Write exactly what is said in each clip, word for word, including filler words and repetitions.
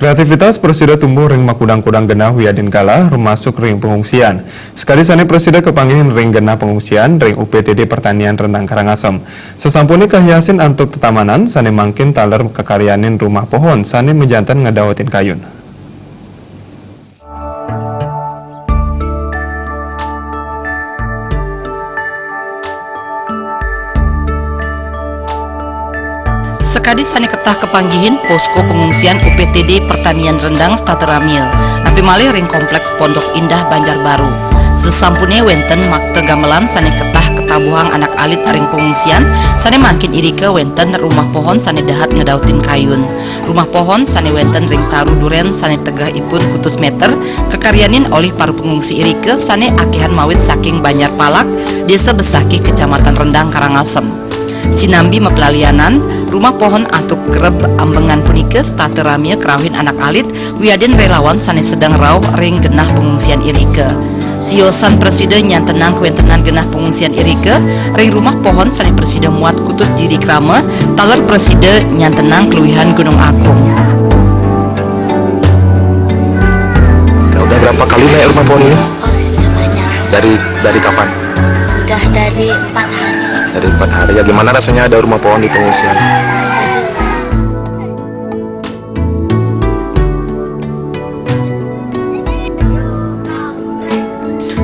Kreativitas prasida tumbuh ring makudang-kudang genah wiadin galah rumasuk ring pangungsian. Sakadi sane prasida kapanggihin ring genah pangungsian ring U P T D Pertanian Rendang Karangasem. Sasampune kahiasin antuk tetamanan sane mangkin taler kakaryanin rumah pohon sane majanten ngedaotin kayun. Sakadi sane ketah kapanggihin posko pangungsian U P T D Pertanian Rendang setata ramia, napi malih ring Kompleks Pondok Indah Banjarbaru. Sasampune wenten makta gamelan sane ketah katabuhang anak alit ring pangungsian, sane mangkin irika wenten rumah pohon sane dahat ngedaotin kayun. Rumah pohon sane wenten ring taru duren sane tegehipun kutus meter, kakaryanin olih para pangungsi irika sane akehan mawit saking Banjar Palak, Desa Besakih, Kecamatan Rendang, Karangasem. Sinambi mapalalianan, rumah pohon antuk kereb ambengan punika setata ramia karauhin anak alit wiadin relawan sane sedeng rauh ring genah pangungsian irika. Tiosan prasida nyantenang kawentenan genah pangungsian irika ring rumah pohon sane prasida muat kutus diri krama, taler prasida nyantenang kaluihan Gunung Agung. Udah berapa kali naik rumah pohon ini? Oh, sudah banyak. Dari dari kapan? Sudah dari empat hari. Dari empat hari. Ya, gimana rasanya ada rumah pohon di pengungsian?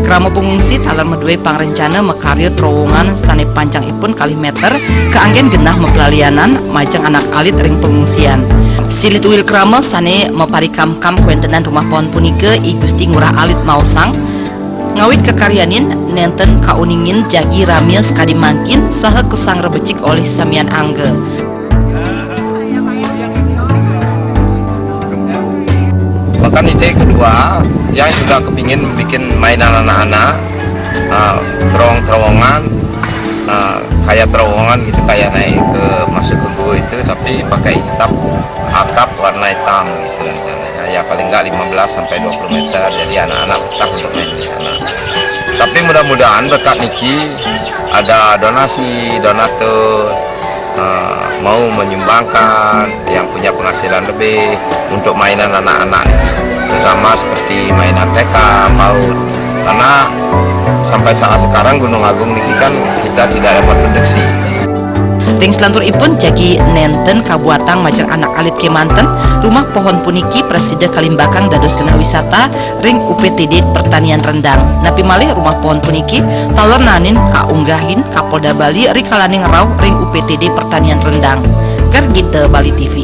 Krama pangungsi taler madue pangrencana makarya terowongan sane panjangipun kalih meter kaanggen genah mapalalianan majeng anak alit ring pangungsian. Silih tuwil krama sane maparikamkam kawentenan rumah pohon punika I Gusti Ngurah Alit maosang, ngawit kakaryanin nenten kauningin jagi ramia sakadi mangkin saha kasangra becik olih samian angga. Bahkan ide kedua, yang juga kepingin bikin mainan anak-anak, uh, terowong-terowongan, uh, kayak terowongan gitu, kayak naik ke, masuk ke gua itu, tapi pakai atap, atap warna hitam gitu rencananya. Ya, paling nggak lima belas sampai dua puluh meter, jadi anak-anak betah untuk main di sana. Tapi mudah-mudahan berkat niki ada donasi, donatur, uh, mau menyumbangkan yang punya penghasilan lebih untuk mainan anak-anak niki, terutama seperti mainan T K, PAUD. Karena sampai saat sekarang Gunung Agung niki kan kita tidak dapat prediksi. Ring salanturipun jagi nenten kabuatang majeng anak alit kemanten, rumah pohon puniki prasida kalimbakang dados genah wisata ring U P T D Pertanian Rendang. Napi malih rumah pohon puniki taler naenin kaunggahin Kapolda Bali rikalaning rauh ring U P T D Pertanian Rendang. Gergita, Bali T V.